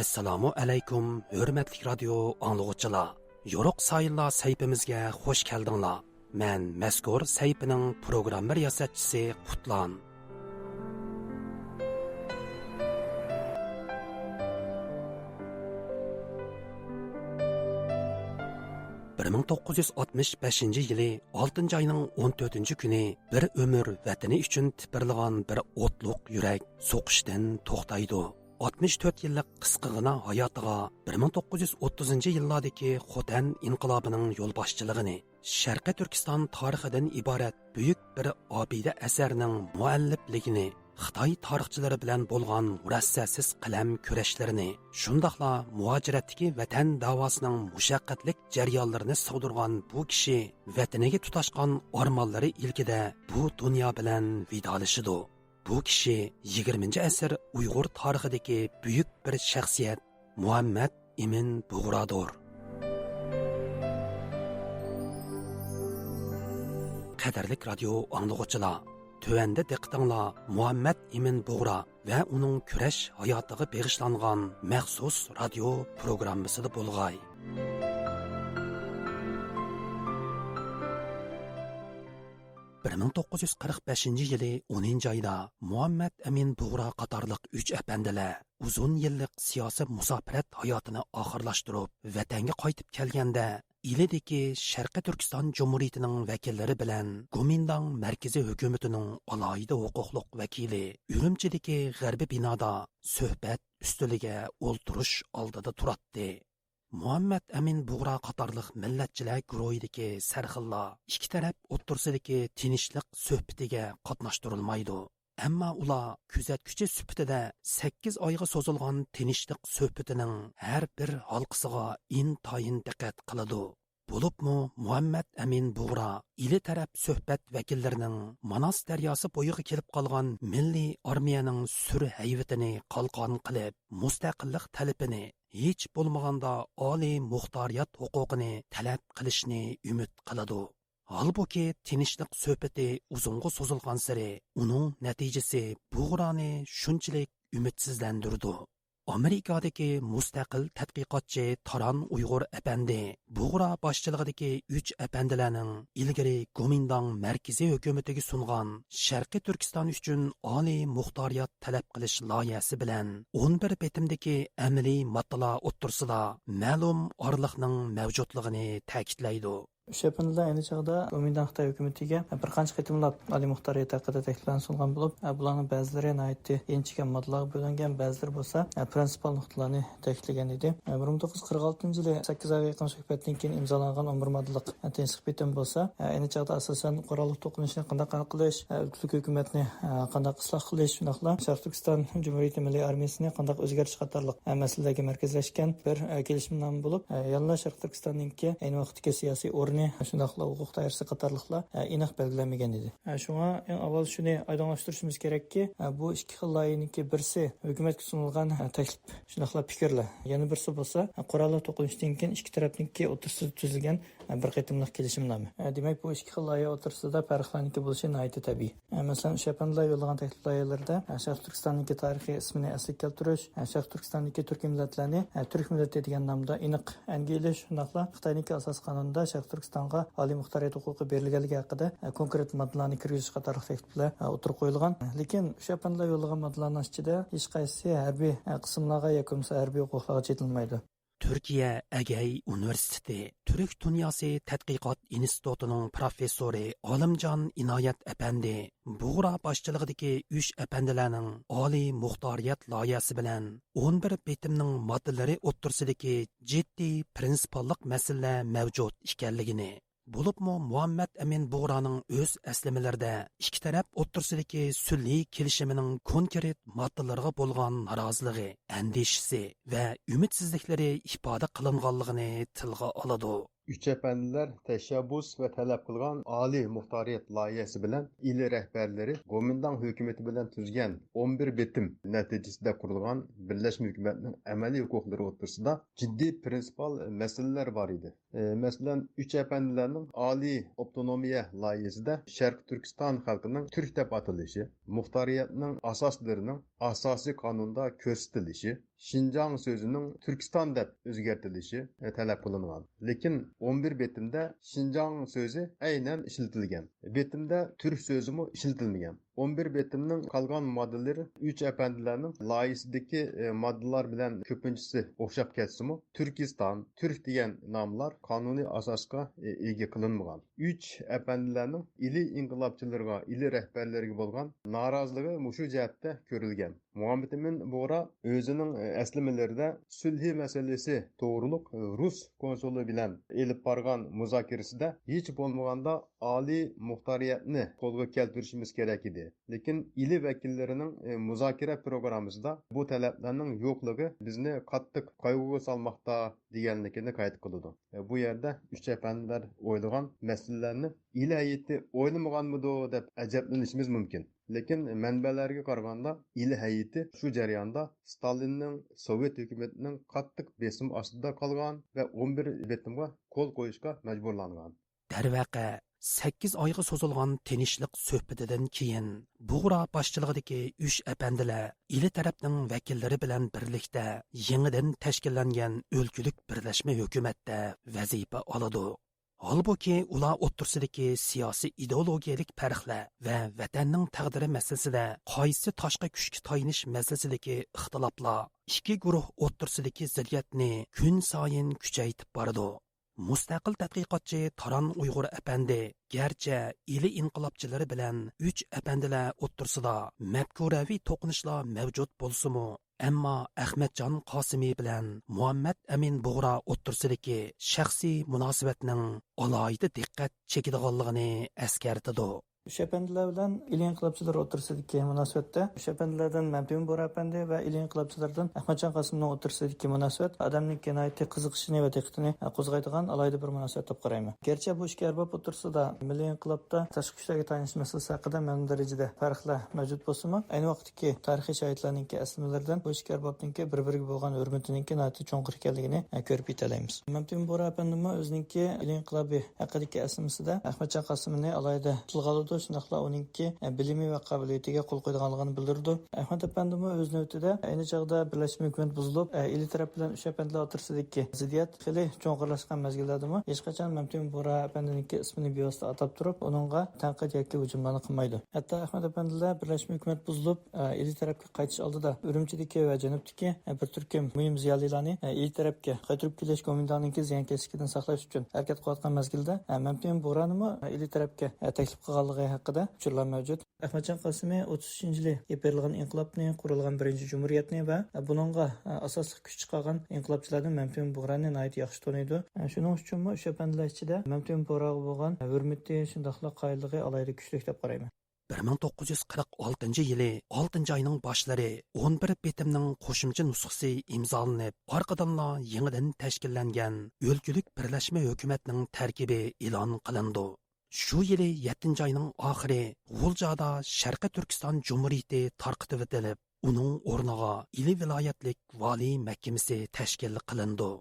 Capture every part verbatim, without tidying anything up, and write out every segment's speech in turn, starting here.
ئەسسالامۇ ئەلەيكۇم، ھۆرمەتلىك رادىيو ئاڭلىغۇچىلار! يورۇق سايىللار سەھىپىمىزگە خۇش كەلدىڭلار. مەن مەزكۇر سەھىپىنىڭ پروگرامما رىياسەتچىسى قۇتلان. بىر مىڭ توققۇز يۈز ئاتمىش بەشىنچى يىلى ئالتىنچى ئاينىڭ ئون تۆتىنچى كۈنى بىر ئۆمۈر ۋەتىنى ئۈچۈن تىپىرلىغان بىر ئوتلۇق يۈرەك سوقۇشتىن توختايدۇ. ئاتمىش تۆت يىللىق قىسقىغىنا ھاياتىغا بىر مىڭ توققۇز يۈز ئوتتۇزىنچى يىللاردىكى خوتەن ئىنقىلابىنىڭ يولباشچىلىقىنى، شەرقىي تۈركىستان تارىخىدىن ئىبارەت بۈيۈك بىر ئابىدە ئەسەرنىڭ مۇئەللىپلىكىنى، خىتاي تارىخچىلىرى بىلەن بولغان مۇرەسسەسىز قەلەم كۈرەشلىرىنى، شۇنداقلا مۇھاجىرەتتىكى ۋەتەن داۋاسىنىڭ مۇشەققەتلىك جەريانلىرىنى سىغدۇرغان بۇ كىشى ۋەتىنىگە تۇتاشقان ئارمانلىرى ئىلكىدە بۇ دۇنيا بىلەن ۋىدالىشىدۇ. بۇ كىشى يىگىرمىنچى ئەسىر ئۇيغۇر تارىخىدىكى بۈيۈك بىر شەخسىيەت، مۇھەممەد ئىمىن بۇغرادۇر. قەدىرلىك رادىيو ئاڭلىغۇچىلار، تۆۋەندە دىققىتىڭلار مۇھەممەد ئىمىن بۇغرا ۋە ئۇنىڭ كۈرەش ھاياتىغا بېغىشلانغان مەخسۇس رادىيو پروگراممىسىدا بولغاي. بىر مىڭ توققۇز يۈز قىرىق بەشىنچى يىلى ئونىنچى ئايدا مۇھەممەد ئەمىن بۇغرا قاتارلىق ئۈچ ئەپەندىلەر ئۇزۇن يىللىق سىياسىي مۇساپىرەت ھاياتىنى ئاخىرلاشتۇرۇپ، ۋەتەنگە قايتىپ كەلگەندە، ئىلىدىكى شەرقىي تۈركىستان جۇمھۇرىيىتىنىڭ ۋەكىللىرى بىلەن گومىنداڭ مەركىزىي ھۆكۈمىتىنىڭ ئالاھىدە ھوقۇقلۇق ۋەكىلى ئۈرۈمچىدىكى غەربىي بىنادا سۆھبەت ئۈستىلىگە ئولتۇرۇش ئالدىدا تۇراتتى. مۇھەممەد ئەمىن بۇغرا قاتارلىق مىللەتچىلەر گۇرۇھىدىكى سەرخىللار ئىككى تەرەپ ئوتتۇرىسىدىكى تىنچلىق سۆھبىتىگە قاتناشتۇرۇلمايدۇ. ئەمما ئۇلار كۆزەتكۈچى سۈپىتىدە سەككىز ئايغا سوزۇلغان تىنچلىق سۆھبىتىنىڭ ھەر بىر ھالقىسىغا ئىنتايىن دىققەت قىلىدۇ. بولۇپمۇ مۇھەممەد ئەمىن بۇغرا ئىلى تەرەپ سۆھبەت ۋەكىللىرىنىڭ ماناس دەرياسى بويىغا كېلىپ قالغان مىللىي ئارمىيەنىڭ سۈر ھەيۋىتىنى قالقان قىلىپ، مۇستەقىللىق تەلىپىنى، ھېچ بولمىغاندا ئالىي مۇختارىيەت ھوقۇقىنى تەلەپ قىلىشنى ئۈمىد قىلىدۇ. ھالبۇكى، تىنچلىق سۆھبىتى ئۇزۇنغا سوزۇلغانسېرى، ئۇنىڭ نەتىجىسى بۇغرانى شۇنچىلىك ئۈمىدسىزلەندۈرىدۇ. ئامېرىكادىكى مۇستەقىل تەتقىقاتچى تاران ئۇيغۇر ئەپەندى بۇغرا باشچىلىقىدىكى ئۈچ ئەپەندىلەرنىڭ ئىلگىرى گومىنداڭ مەركىزىي ھۆكۈمىتىگە سۇنغان شەرقىي تۈركىستان ئۈچۈن ئالىي مۇختارىيەت تەلەپ قىلىش لايىھەسى بىلەن ئون بىر بېتىمدىكى ئەمەلىي ماددىلار ئوتتۇرىسىدا مەلۇم ئارىلىقنىڭ مەۋجۇتلۇقىنى تەكىتلەيدۇ. ئۇششەپەندىلەر ئەينى چاغدا گومىنداڭ خىتاي ھۆكۈمىتىگە بىر قانچە قېتىملاپ ئالىي مۇختارىيەت ھەققىدە تەكلىپلەرنى سۇنغان بولۇپ، بۇلارنىڭ بەزىلىرى ناھايىتى ئىنچىكە ماددىلارغا بۆلۈنگەن، بەزىلىرى بولسا پرىنسىپال نۇقتىلارنى تەكىتلىگەن ئىدى. بىر مىڭ توققۇز يۈز قىرىق ئالتىنچى يىلى سەككىز ئايغا يېقىن سۆھبەتتىن كېيىن ئىمزالانغان ئون بىر ماددىلىق تىنچلىق بىتىمى بولسا، ئەينى چاغدا ئاساسەن قوراللىق توقۇنۇشنى قانداق ھەل قىلىش، ئۆلكىلىك ھۆكۈمەتنى قانداق ئىسلاھ قىلىش، شۇنداقلا شەرقىي تۈركىستان جۇمھۇرىيىتى مىللىي ئارمىيىسىنى قانداق ئۆزگەرتىش قاتارلىق مەسىلىلەرگە مەركەزلەشكەن بىر كېلىشىمنامە بولۇپ، يەنىلا شەرقىي تۈركىستاننىڭكى ئەينى ۋاقىتتىكى سىياسىي ئورنى، شۇنداقلا ھوقۇق دائىرىسى قاتارلىقلار ئېنىق بەلگىلەنمىگەن ئىدى. شۇڭا ئەڭ ئاۋۋال شۇنى ئايدىڭلاشتۇرۇشىمىز كېرەككى، بۇ ئىككى خىل لايىھىنىڭكى بىرسى ھۆكۈمەتكە سۇنۇلغان تەكلىپ، شۇنداقلا پىكىرلەر. يەنە بىرسى بولسا، قوراللىق توقۇنۇشتىن كېيىن ئىككى تەرەپنىڭكى ئوتتۇرىسىدا تۈزۈلگەن بىر قېتىملىق كېلىشىمنامە. دېمەك، بۇ ئىككى خىل لايىھە ئوتتۇرىسىدا پەرقلەرنىڭكى بولۇشى ناھايىتى تەبىئىي. مەسىلەن، ئۇششەپەندىلەر يوللىغان تەكلىپ لايىھەلىرىدە شەرقىي تۈركىستاننىڭكى تارىخىي ئىسمىنى ئەسلىگە كەلتۈرۈش، شەرقىي تۈركىستاندىكى تۈركىي مىللەتلەرنى تۈرك مىللىتى دېگەن نامدا ئېنىق ئەنگە ئېلىش، شۇنداقلا خىتاينىڭكى ئاساسىي قانۇنىدا شەرقىي تۈركىستانغا ئالىي مۇختارىيەت ھوقۇقى بېرىلگەنلىكى ھەققىدە كونكرېت ماددىلارنى كىرگۈزۈش قاتارلىق تەكلىپلەر ئوتتۇرىغا قويۇلغان. لېكىن ئۇششەپەندىلەر يوللىغان ماددىلارنىڭ ئىچىدە ھېچقايسى ھەربىي قىسىملارغا ياكى بولمىسا ھەربىي ھوقۇقلارغا چېتىلمايدۇ. تۈركىيە ئەگەي ئۇنىۋېرسىتېتى تۈرك دۇنياسى تەتقىقات ئىنستىتۇتىنىڭ پروفېسسورى ئالىمجان ئىنايەت ئەپەندى بۇغرا باشچىلىقىدىكى ئۈچ ئەپەندىلەرنىڭ ئالىي مۇختارىيەت لايىھەسى بىلەن ئون بىر بېتىمنىڭ ماددىلىرى ئوتتۇرىسىدىكى جىددىي پرىنسىپاللىق مەسىلىلەر مەۋجۇت ئىكەنلىكىنى، بولۇپمۇ مۇھەممەد ئەمىن بۇغرانىڭ ئۆز ئەسلىمىلىرىدە ئىككى تەرەپ ئوتتۇرىسىدىكى سۈنئىي كېلىشىمىنىڭ كونكرېت ماددىلىرىغا بولغان نارازىلىقى، ئەندىشىسى ۋە ئۈمىدسىزلىكلىرى ئىپادە قىلىنغانلىقىنى تىلغا ئالىدۇ. ئۈچ ئەپەندىلەر تەشەببۇس ۋە تەلەپ قىلغان ئالىي مۇختارىيەت لايىھەسى بىلەن ئىلى رەھبەرلىرى گومىنداڭ ھۆكۈمىتى بىلەن تۈزگەن ئون بىر بېتىم نەتىجىسىدە قۇرۇلغان بىرلەشمە ھۆكۈمەتنىڭ ئەمەلىي ھوقۇقلىرى ئوتتۇرىسىدا جىددىي پرىنسىپال مەسىلىلەر بار ئىدى. ئى، مەسىلەن، ئۈچ ئەپەندىلەرنىڭ ئالىي ئاپتونومىيە لايىھىسىدە شەرقىي تۈركىستان خەلقىنىڭ تۈرك دەپ ئاتىلىشى، مۇختارىيەتنىڭ ئاساسلىرىنىڭ ئاساسىي قانۇندا كۆرسىتىلىشى، شىنجاڭ سۆزىنىڭ تۈركىستان دەپ ئۆزگەرتىلىشى، ئە، تەلەپ قىلىنغان. لېكىن ئون بىر بېتىمدە شىنجاڭ سۆزى ئەينەن ئىشلىتىلگەن. بېتىمدە تۈرك سۆزىمۇ ئىشلىتىلمىگەن. ئون بىر بېتىمنىڭ قالغان ماددىلىرى ئۈچ ئەپەندىلەرنىڭ لايىھىسىدىكى، ئە، ماددىلار بىلەن كۆپىنچىسى ئوخشاپ كەتسىمۇ، تۈركىستان، تۈرك دېگەن ناملار قانۇنىي ئاساسقا، ئە، ئىگە قىلىنمىغان. ئۈچ ئەپەندىلەرنىڭ ئىلى ئىنقىلابچىلىرىغا، ئىلى رەھبەرلىرىگە بولغان نارازىلىقى مۇشۇ جەھەتتە كۆرۈلگەن. مۇھەممەتئەمىن بۇغرا ئۆزىنىڭ ئەسلىمىلىرىدە سۈلھى مەسىلىسى توغرۇلۇق رۇس كونسۇلى بىلەن ئېلىپ بارغان مۇزاكىرىسىدە ھېچ بولمىغاندا ئالىي مۇختارىيەتنى قولغا كەلتۈرۈشىمىز كېرەك ئىدى. لېكىن ئىلى ۋەكىللىرىنىڭ، ئى، مۇزاكىرە پروگراممىسىدا بۇ تەلەپلەرنىڭ يوقلۇقى بىزنى قاتتىق قايغۇغا سالماقتا دېگەنلىكىنى قەيت قىلىدۇ. ئى، بۇ يەردە ئۈچ ئەپەندىلەر ئويلىغان مەسىلىلەرنى ئىلى ھەيئىتى ئويلىمىغانمىدۇ دەپ ئەجەبلىنىشىمىز مۇمكىن. لېكىن مەنبەلەرگە قارىغاندا، ئىلى ھەيئىتى شۇ جەرياندا ستالىننىڭ سوۋېت ھۆكۈمىتىنىڭ قاتتىق بېسىمى ئاستىدا قالغان ۋە ئون بىر بېتىمغا قول قويۇشقا مەجبۇرلانغان. دەرۋەقە، سەككىز ئايغا سوزۇلغان تىنچلىق سۆھبىتىدىن كېيىن، بۇغرا باشچىلىقىدىكى ئۈچ ئەپەندىلەر ئىلى تەرەپنىڭ ۋەكىللىرى بىلەن بىرلىكتە يېڭىدىن تەشكىللەنگەن ئۆلكىلىك بىرلەشمە ھۆكۈمەتتە ۋەزىپە ئالىدۇ. ھالبۇكى، ئۇلار ئوتتۇرىسىدىكى سىياسىي ئىدېئولوگىيەلىك پەرقلەر ۋە ۋەتەننىڭ تەقدىرى مەسىلىسىدە قايسى تاشقى كۈچكە تايىنىش مەسىلىسىدىكى ئىختىلاپلار ئىككى گۇرۇھ ئوتتۇرىسىدىكى زىددىيەتنى كۈنسايىن كۈچەيتىپ بارىدۇ. مۇستەقىل تەتقىقاتچى تاران ئۇيغۇر ئەپەندى گەرچە ئىلى ئىنقىلابچىلىرى بىلەن ئۈچ ئەپەندىلەر ئوتتۇرىسىدا مەپكۇرەۋى توقۇنۇشلار مەۋجۇت بولسىمۇ، ئەمما ئەخمەتجان قاسىمى بىلەن مۇھەممەد ئەمىن بۇغرا ئوتتۇرىسىدىكى شەخسىي مۇناسىۋەتنىڭ ئالاھىدە دىققەت چېكىدىغانلىقىنى ئەسكەرتىدۇ. ئۈچ ئەپەندىلەر بىلەن ئىلى ئىنقىلابچىلىرى ئوتتۇرىسىدىكى مۇناسىۋەتتە ئۈچ ئەپەندىلەردىن مەمتىمىن بۇغرا ئەپەندى ۋە ئىلى ئىنقىلابچىلىرىدىن ئەخمەتجان قاسىمنىڭ ئوتتۇرىسىدىكى مۇناسىۋەت ئادەمنىڭ ناھايىتى قىزىقىشىنى ۋە دىققىتىنى قوزغايدىغان ئالاھىدە بىر مۇناسىۋەت دەپ قارايمەن. گەرچە بۇ ئىككى ئەرباب ئوتتۇرىسىدا مىللىي ئىنقىلابتا تاشقى كۈچلەرگە تايىنىش مەسىلىسى ھەققىدە مەلۇم دەرىجىدە پەرقلەر مەۋجۇت بولسىمۇ، ئەينى ۋاقىتتىكى تارىخىي شاھىتلارنىڭكى ئەسلىمىلىرىدىن بۇ ئىككى ئەربابنىڭكى بىر-بىرىگە بولغان ھۆرمىتىنىڭكى ناھايىتى چوڭقۇر ئىكەنلىكىنى، ئە، كۆرۈپ يېتەلەيمىز. مەمتىمىن بۇغرا ئەپەندىمۇ ئۆزىنىڭكى ئىلى ئىنقىلابى ھەققىدىكى ئەسلىمىسىدە ئەخمەتجان قاسىمنى ئالاھىدە تىلغا ئالىدۇ، شۇنداقلا ئۇنىڭكى، ئە، بىلىمى ۋە قابىلىيىتىگە قول قويىدىغانلىقىنى بىلدۈرىدۇ. ئەخمەت ئەپەندىمۇ ئۆز نۆۋىتىدە ئەينى چاغدا بىرلەشمە ھۆكۈمەت بۇزۇلۇپ، ئە، ئىلى تەرەپ بىلەن ئۈچ ئەپەندىلەر ئوتتۇرىسىدىكى زىددىيەت خېلى چوڭقۇرلاشقان مەزگىللەردىمۇ ھېچقاچان مەمتىمىن بۇغرا ئەپەندىنىڭكى ئىسمىنى بىۋاسىتە ئاتاپ تۇرۇپ، ئۇنىڭغا تەنقىد ياكى ھۇجۇملارنى قىلمايدۇ. ھەتتا ئەخمەت ئەپەندىلەر بىرلەشمە ھۆكۈمەت بۇزۇلۇپ، ئە، ئىلى تەرەپكە قايتىش ئالدىدا ئۈرۈمچىدىكى ۋە جەنۇبتىكى، ئە، بىر تۈركۈم مۇھىم زىيالىيلارنى، ئە، ئىلى تەرەپكە قايتۇرۇپ كېلىش گومىنداڭنىڭكى زىيانكەشلىكىدىن ساقلاش ئۈچۈن ھەرىكەت قىلىۋاتقان مەزگىلدە، ئە، مەمتىمىن بۇغرانىمۇ، ئە، ئىلى تەرەپكە، ئە، تەكلىپ قىلغانلىقى ھەققىدە ئۇچۇرلار مەۋجۇت. ئەخمەتجان قاسىمى ئوتتۇز ئۈچىنچى يىلى ئېلىپ بېرىلغان ئىنقىلابنى، قۇرۇلغان بىرىنچى جۇمھۇرىيەتنى ۋە بۇنىڭغا ئاساسلىق كۈچ چىقارغان ئىنقىلابچىلاردىن مەمتىمىن بۇغرانى ناھايىتى ياخشى تونۇيدۇ. شۇنىڭ ئۈچۈنمۇ ئۈچ ئەپەندىلەر ئىچىدە مەمتىمىن بۇغراغا بولغان ھۆرمىتى، شۇنداقلا قايىللىقى ئالاھىدە كۈچلۈك دەپ قارايمەن. بىر مىڭ توققۇز يۈز قىرىق ئالتىنچى يىلى ئالتىنچى ئاينىڭ باشلىرى ئون بىر بېتىمنىڭ قوشۇمچە نۇسخىسى ئىمزالىنىپ، ئارقىدىنلا يېڭىدىن تەشكىللەنگەن ئۆلكىلىك بىرلەشمە ھۆكۈمەتنىڭ تەركىبى ئېلان قىلىنىدۇ. شۇ يىلى يەتتىنچى ئاينىڭ ئاخىرى غۇلجادا شەرقىي تۈركىستان جۇمھۇرىيىتى تارقىتىۋېتىلىپ، ئۇنىڭ ئورنىغا ئىلى ۋىلايەتلىك ۋالىي مەھكىمىسى تەشكىل قىلىنىدۇ.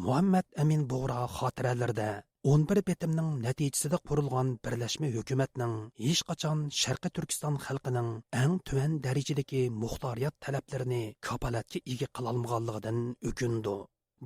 مۇھەممەد ئەمىن بۇغرا خاتىرىلىرىدە ئون بىر بېتىمنىڭ نەتىجىسىدە قۇرۇلغان بىرلەشمە ھۆكۈمەتنىڭ ھېچقاچان شەرقىي تۈركىستان خەلقىنىڭ ئەڭ تۆۋەن دەرىجىدىكى مۇختارىيەت تەلەپلىرىنى كاپالەتكە ئىگە قىلالمىغانلىقىدىن ئۆكۈنىدۇ.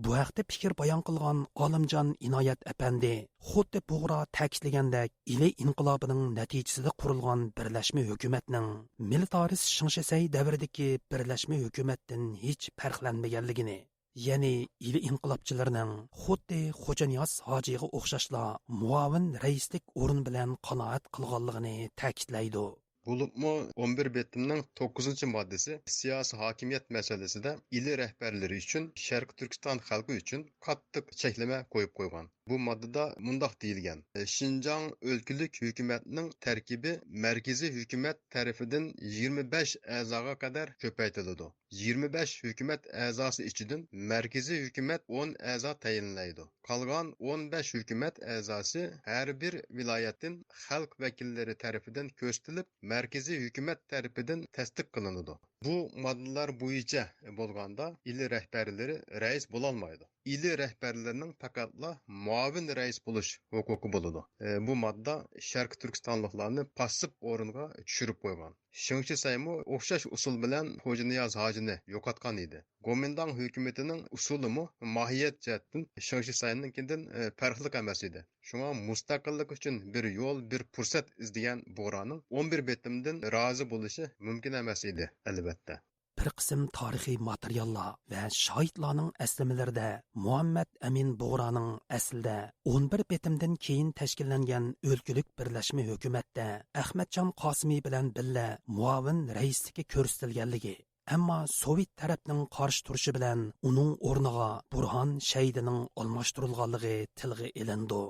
بۇ ھەقتە پىكىر بايان قىلغان ئالىمجان ئىنايەت ئەپەندى خۇددى بۇغرا تەكىتلىگەندەك، ئىلى ئىنقىلابىنىڭ نەتىجىسىدە قۇرۇلغان بىرلەشمە ھۆكۈمەتنىڭ مىلىتارىست شېڭ شىسەي دەۋرىدىكى بىرلەشمە ھۆكۈمەتتىن ھېچ پەرقلەنمىگەنلىكىنى، يەنى ئىلى ئىنقىلابچىلىرىنىڭ خۇددى خوجانىياز ھاجىغا ئوخشاشلا مۇئاۋىن رەئىسلىك ئورۇن بىلەن قانائەت قىلغانلىقىنى تەكىتلەيدۇ. بولۇپمۇ ئون بىر بېتىمنىڭ توققۇزىنچى ماددىسى سىياسىي ھاكىمىيەت مەسىلىسىدە ئىلى رەھبەرلىرى ئۈچۈن، شەرقىي تۈركىستان خەلقى ئۈچۈن قاتتىق چەكلىمە قويۇپ قويغان. بۇ ماددىدا مۇنداق دېيىلگەن: شىنجاڭ ئۆلكىلىك ھۆكۈمەتنىڭ تەركىبى مەركىزىي ھۆكۈمەت تەرىپىدىن يىگىرمە بەش ئەزاغا قەدەر كۆپەيتىلىدۇ. يىگىرمە بەش ھۆكۈمەت ئەزاسى ئىچىدىن مەركىزىي ھۆكۈمەت ئون ئەزا تەيىنلەيدۇ. قالغان ئون بەش ھۆكۈمەت ئەزاسى ھەر بىر ۋىلايەتتىن خەلق ۋەكىللىرى تەرىپىدىن كۆرسىتىلىپ، مەركىزىي ھۆكۈمەت تەرىپىدىن تەستىق قىلىنىدۇ. بۇ ماددىلار بويىچە بولغاندا، ئىلى رەھبەرلىرى رەئىس بولالمايدۇ. ئىلى رەھبەرلىرىنىڭ پەقەتلا مۇئاۋىن رەئىس بولۇش ھوقۇقى بولىدۇ. ئە، بۇ ماددا شەرقىي تۈركىستانلىقلارنى پاسسىپ ئورۇنغا چۈشۈرۈپ قويغان. شېڭ شىسەيمۇ ئوخشاش ئۇسۇل بىلەن خوجانىياز ھاجىنى يوقاتقان ئىدى. گومىنداڭ ھۆكۈمىتىنىڭ ئۇسۇلىمۇ ماھىيەت جەھەتتىن شېڭ شىسەينىڭكىدىن، ئە، پەرقلىق ئەمەس ئىدى. شۇڭا مۇستەقىللىق ئۈچۈن بىر يول، بىر پۇرسەت ئىزدىگەن بۇغرانىڭ ئون بىر بېتىمدىن رازى بولۇشى مۇمكىن ئەمەس ئىدى، ئەلۋەتتە. بىر قىسىم تارىخىي ماتېرىياللار ۋە شاھىتلارنىڭ ئەسلىمىلىرىدە مۇھەممەد ئەمىن بۇغرانىڭ ئەسلىدە ئون بىر بېتىمدىن كېيىن تەشكىللەنگەن ئۆلكىلىك بىرلەشمە ھۆكۈمەتتە ئەخمەتجان قاسىمى بىلەن بىللە مۇئاۋىن رەئىسلىككە كۆرسىتىلگەنلىكى، ئەمما سوۋېت تەرەپنىڭ قارشى تۇرۇشى بىلەن ئۇنىڭ ئورنىغا بۇرھان شەيدىنىڭ ئالماشتۇرۇلغانلىقى تىلغا ئېلىنىدۇ.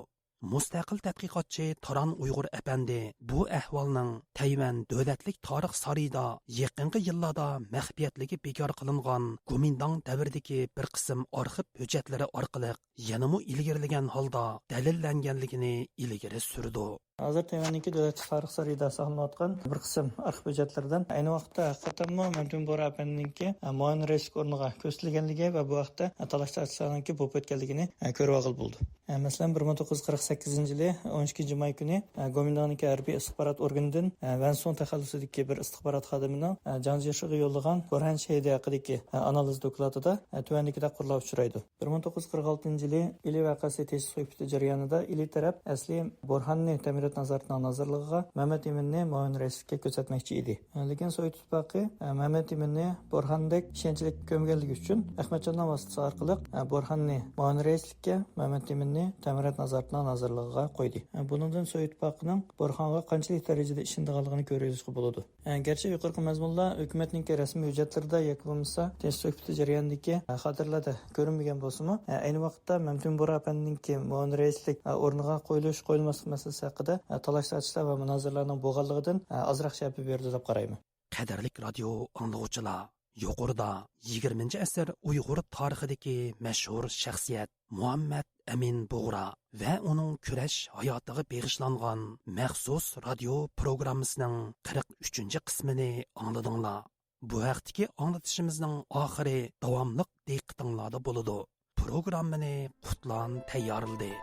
مۇستەقىل تەتقىقاتچى تاران ئۇيغۇر ئەپەندى بۇ ئەھۋالنىڭ تەيۋەن دۆلەتلىك تارىخ سارىيىدا يېقىنقى يىللاردا مەخپىيەتلىكى بىكار قىلىنغان گومىنداڭ دەۋرىدىكى بىر قىسىم ئارخىپ ھۆججەتلىرى ئارقىلىق يەنىمۇ ئىلگىرىلىگەن ھالدا دەلىللەنگەنلىكىنى ئىلگىرى سۈرىدۇ. ھازىر تەيۋەننىڭكى دۆلەت تارىخ سارىيىدا ساقلىنىۋاتقان بىر قىسىم ئارخىپ ھۆججەتلىرىدىن ئەينى ۋاقىتتا ھەقىقەتەنمۇ مەمتىمىن بۇغرا ئەپەندىنىڭكى مۇئاۋىن رەئىسلىك ئورنىغا كۆرسىتىلگەنلىكى ۋە بۇ ھەقتە تالاش تارتىشلارنىڭكى بولۇپ ئۆتكەنلىكىنى كۆرۈۋالغىلى بولىدۇ. مەسىلەن، بىر مىڭ توققۇز يۈز قىرىق سەككىزىنچى يىلى ئون ئىككىنچى ماي كۈنى گومىنداڭنىڭكى ھەربىي ئىستىخبارات ئورگىنىدىن ۋەنسۇڭ تەخەللۇسىدىكى بىر ئىستىخبارات خادىمىنىڭ جاڭ جيېشىغا يوللىغان بۇرھان شەھىدى ھەققىدىكى ئانالىز دوكلاتىدا تۆۋەندىكىدەك قۇرلار ئۇچرايدۇ. بىر مىڭ توققۇز يۈز قىرىق ئالتىنچى يىلى ئىلى ۋەقەسى تېشىش سۆھبىتى جەريانىدا ئىلى تەرەپ ئەسلى بۇرھاننى تەمرىت نازارىتىنىڭ نازىرلىقىغا، مەمەت ئىمىننى مۇئاۋىن رەئىسلىككە كۆرسەتمەكچى ئىدى. لېكىن سوۋېت ئىتتىپاقى، ئە، مەمەت ئىمىننى بۇرھاندەك ئىشەنچلىك كۆرمىگەنلىكى ئۈچۈن، ئەخمەتجاننىڭ ۋاسىتىسى ئارقىلىق، ئە، بۇرھاننى مۇئاۋىن رەئىسلىككە، مەمەت ئىمىننى تەمرەت نازارىتىنىڭ نازىرلىقىغا قويدى. ئە، بۇنىڭدىن سوۋېت ئىتتىپاقىنىڭ بۇرھانغا قانچىلىك دەرىجىدە ئىشىنىدىغانلىقىنى كۆرۈۋېلىشقا بولىدۇ. ئە، گەرچە يۇقىرىقى مەزمۇنلار ھۆكۈمەتنىڭكى رەسمىي ھۆججەتلىرىدە ياكى بولمىسا تىنچلىق سۆھبىتى جەريانىدىكى، ئە، خاتىرىلەردە كۆرۈنمىگەن بولسىمۇ، ئە، ئەينى ۋاقىتتا مەمتىمىن بۇغرا ئەپەندىنىڭكى مۇئاۋىن رەئىسلىك، ئە، ئورنىغا قويۇلۇش، قويۇلماسلىق مەسىلىسى ھەققىدە، ئە، تالاش-تارتىشلار ۋە مۇنازىرىلەرنىڭ بولغانلىقىدىن، ئە، ئازراق شەپە بېرىدۇ دەپ قارايمەن. قەدىرلىك رادىيو ئاڭلىغۇچىلار، يۇقىرىدا يىگىرمىنچى ئەسىر ئۇيغۇر تارىخىدىكى مەشھۇر شەخسىيەت مۇھەممەد ئەمىن بۇغرا ۋە ئۇنىڭ كۈرەش ھاياتىغا بېغىشلانغان مەخسۇس رادىيو پروگراممىسىنىڭ قىرىق ئۈچىنچى قىسمىنى ئاڭلىدىڭلار. بۇ ھەقتىكى ئاڭلىتىشىمىزنىڭ ئاخىرى داۋاملىق دىققىتىڭلاردا بولىدۇ. پروگراممىنى قۇتلان تەييارلىدى.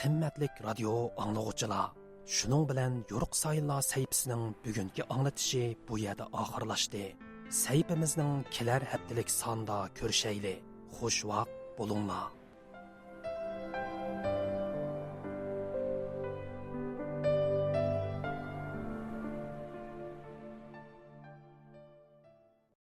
قىممەتلىك رادىيو ئاڭلىغۇچىلار، شۇنىڭ بىلەن يورۇق سايىنلار سەھىپىسىنىڭ بۈگۈنكى ئاڭلىتىشى بۇ يەردە ئاخىرلاشتى. سەھىپىمىزنىڭ كېلەر ھەپتىلىك سانىدا كۆرۈشەيلى. خۇش ۋاقىت بولۇڭلار.